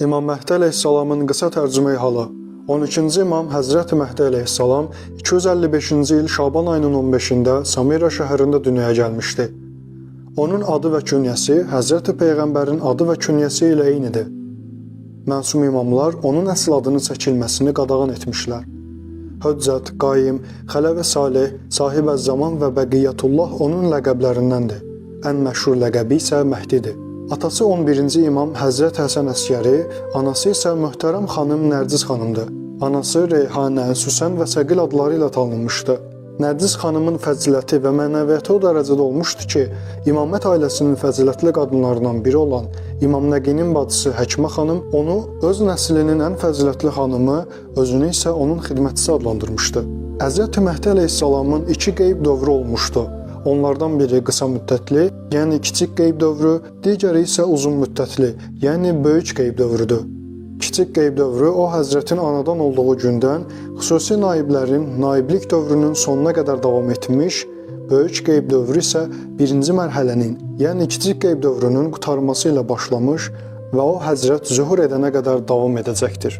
İmam Məhdi əleyhissalamın qısa tərcümeyi halı. 12-ci imam Həzrəti Məhdi əleyhissalam 255-ci il Şaban ayının 15-də Samira şəhərində dünyaya gəlmişdi. Onun adı və künyəsi Həzrəti Peyğəmbərin adı və künyəsi ilə eynidir. Məsum imamlar onun əsl adının çəkilməsini qadağan etmişlər. Höccət, Qaim, Xələvə Saleh, Sahib-əz-Zaman və Bəqiyyətullah onun ləqəblərindəndir. Ən məşhur ləqəbi isə Məhdidir. Atası 11-ci imam Həzrət Həsən Əsgəri, anası isə möhtərəm xanım Nərciz xanımdır. Anası Reyhanə, Süsən və Səqil adları ilə tanınmışdı. Nərciz xanımın fəziləti və mənəviyyatı o dərəcədə olmuşdu ki, imamət ailəsinin fəzilətli qadınlarından biri olan İmam Nəqinin bacısı Həkimə xanım onu öz nəslinin ən fəzilətli xanımı, özünü isə onun xidmətçisi adlandırmışdı. Həzrəti Məhdi əleyhissalamın iki qeyb dövrü olmuşdu. Onlardan biri qısa müddətli, yəni kiçik qeyb dövrü, digəri isə uzun müddətli, yəni böyük qeyb dövrüdür. Kiçik qeyb dövrü o həzrətin anadan olduğu gündən xüsusi naiblərin naiblik dövrünün sonuna qədər davam etmiş, böyük qeyb dövrü isə birinci mərhələnin, yəni kiçik qeyb dövrünün qurtarması ilə başlamış və o həzrət zühur edənə qədər davam edəcəkdir.